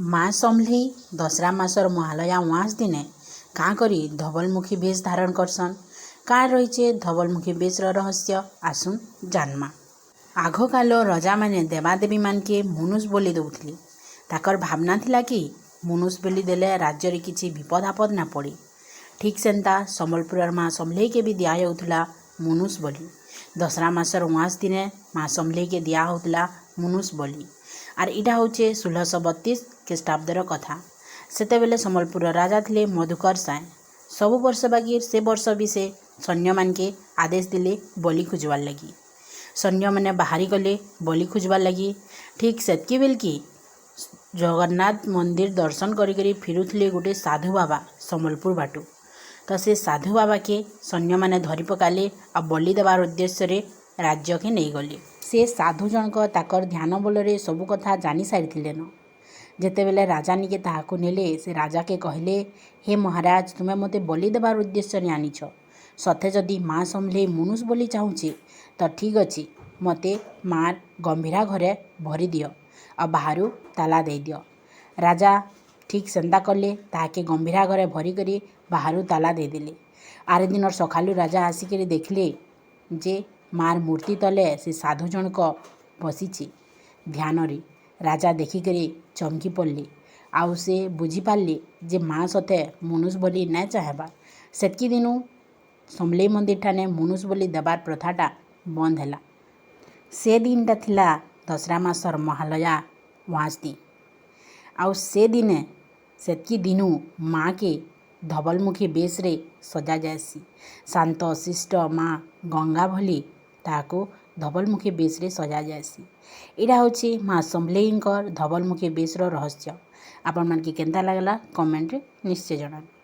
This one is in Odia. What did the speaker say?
ମା ସମଲେଇ ଦଶରା ମାସର ମହାଲୟା ଉଆଁସ ଦିନେ କାଁ କରି ଧବଲମୁଖୀ ବେଶ ଧାରଣ କରସନ୍? କାଁ ରହିଛେ ଧବଲମୁଖୀ ବେଶର ରହସ୍ୟ? ଆସୁନ୍ ଜାନ୍ମା। ଆଘକାଲ ରଜାମାନେ ଦେବାଦେବୀମାନକେ ମୁନୁଷ ବଲି ଦଉଥିଲେ। ତାକର ଭାବନା ଥିଲା କି ମୁନୁଷ ବଲି ଦେଲେ ରାଜ୍ୟରେ କିଛି ବିପଦ ଆପଦ ନା ପଡ଼େ। ଠିକ୍ ସେନ୍ତା ସମ୍ବଲପୁରର ମା ସମଲେଇକେ ବି ଦିଆଯାଉଥିଲା ମୁନୁଷ ବଲି। ଦଶରା ମାସର ଉଆଁସ ଦିନେ ମା ସମଲେଇକେ ଦିଆ ହଉଥିଲା ମୁନୁଷ ବଲି। ଆର୍ ଇଟା ହଉଛେ 1632 ଖ୍ରୀଷ୍ଟାବ୍ଦର କଥା। ସେତେବେଲେ ସମ୍ବଲପୁରର ରାଜା ଥିଲେ ମଧୁକର ସାଏ। ସବୁ ବର୍ଷ ବାଗିର୍ ସେ ବର୍ଷ ବି ସେ ସୈନ୍ୟମାନକେ ଆଦେଶ ଦେଲେ ବଲି ଖୁଜବାର୍ ଲାଗି। ସୈନ୍ୟମାନେ ବାହାରି ଗଲେ ବଲି ଖୁଜବାର୍ ଲାଗି। ଠିକ୍ ସେତ୍କି ବେଲ୍କି ଜଗନ୍ନାଥ ମନ୍ଦିର ଦର୍ଶନ କରିକରି ଫିରୁଥିଲେ ଗୋଟେ ସାଧୁ ବାବା ସମ୍ବଲପୁର ବାଟୁ। ତ ସେ ସାଧୁ ବାବାକେ ସୈନ୍ୟମାନେ ଧରି ପକାଲେ ଆଉ ବଲି ଦେବାର ଉଦ୍ଦେଶ୍ୟରେ ରାଜ୍ୟକେ ନେଇଗଲେ। ସେ ସାଧୁ ଜଣକ ତାକର ଧ୍ୟାନ ବଳରେ ସବୁ କଥା ଜାନି ସାରିଥିଲେନ। ଯେତେବେଲେ ରାଜା ନିକେ ତାହାକୁ ନେଲେ, ସେ ରାଜାକେ କହିଲେ, "ହେ ମହାରାଜ, ତୁମେ ମୋତେ ବଲି ଦେବାର ଉଦ୍ଦେଶ୍ୟରେ ଆନିଛ। ସତେ ଯଦି ମା ସମଲେଇ ମୁନୁଷ ବଲି ଚାହୁଁଛେ ତ ଠିକ୍ ଅଛି, ମୋତେ ମାର୍ ଗମ୍ଭୀରା ଘରେ ଭରି ଦିଅ ଆଉ ବାହାରୁ ତାଲା ଦେଇଦିଅ।" ରାଜା ଠିକ୍ ସେନ୍ତା କଲେ। ତାହାକେ ଗମ୍ଭୀରା ଘରେ ଭରିକରି ବାହାରୁ ତାଲା ଦେଇଦେଲେ। ଆର ଦିନର ସକାଳୁ ରାଜା ଆସିକରି ଦେଖିଲେ ଯେ ମାର୍ ମୂର୍ତ୍ତି ତଲେ ସେ ସାଧୁ ଜଣକ ବସିଛି ଧ୍ୟାନରେ। ରାଜା ଦେଖିକରି ଚମକି ପଡ଼ଲେ ଆଉ ସେ ବୁଝିପାରିଲେ ଯେ ମା ସତେ ମୁନୁଷ ବଲି ନାଇଁ ଚାହେଁବାର୍। ସେତ୍କି ଦିନୁ ସମଲେଇ ମନ୍ଦିର ଠାନେ ମୁନୁଷ ବଲି ଦେବାର୍ ପ୍ରଥାଟା ବନ୍ଦ ହେଲା। ସେ ଦିନଟା ଥିଲା ଦଶରା ମାସର ମହାଲୟା ଉଆଁସ ଦିନ। ଆଉ ସେ ଦିନେ ସେତ୍କି ଦିନୁ ମା'କେ ଧବଲମୁଖୀ ବେଶରେ ସଜା ଯାଏସି। ଶାନ୍ତ ଶିଷ୍ଟ ମା ଗଙ୍ଗା ଭଳି ତାହାକୁ ଧବଲମୁଖୀ ବେଶରେ ସଜା ଯାଏସି। ଏଇଟା ହଉଛି ମା ସମଲେଇଙ୍କର ଧବଲମୁଖୀ ବେଶର ରହସ୍ୟ। ଆପଣମାନକେ କେନ୍ତା ଲାଗଲା, କମେଣ୍ଟରେ ନିଶ୍ଚୟ ଜଣାବେ।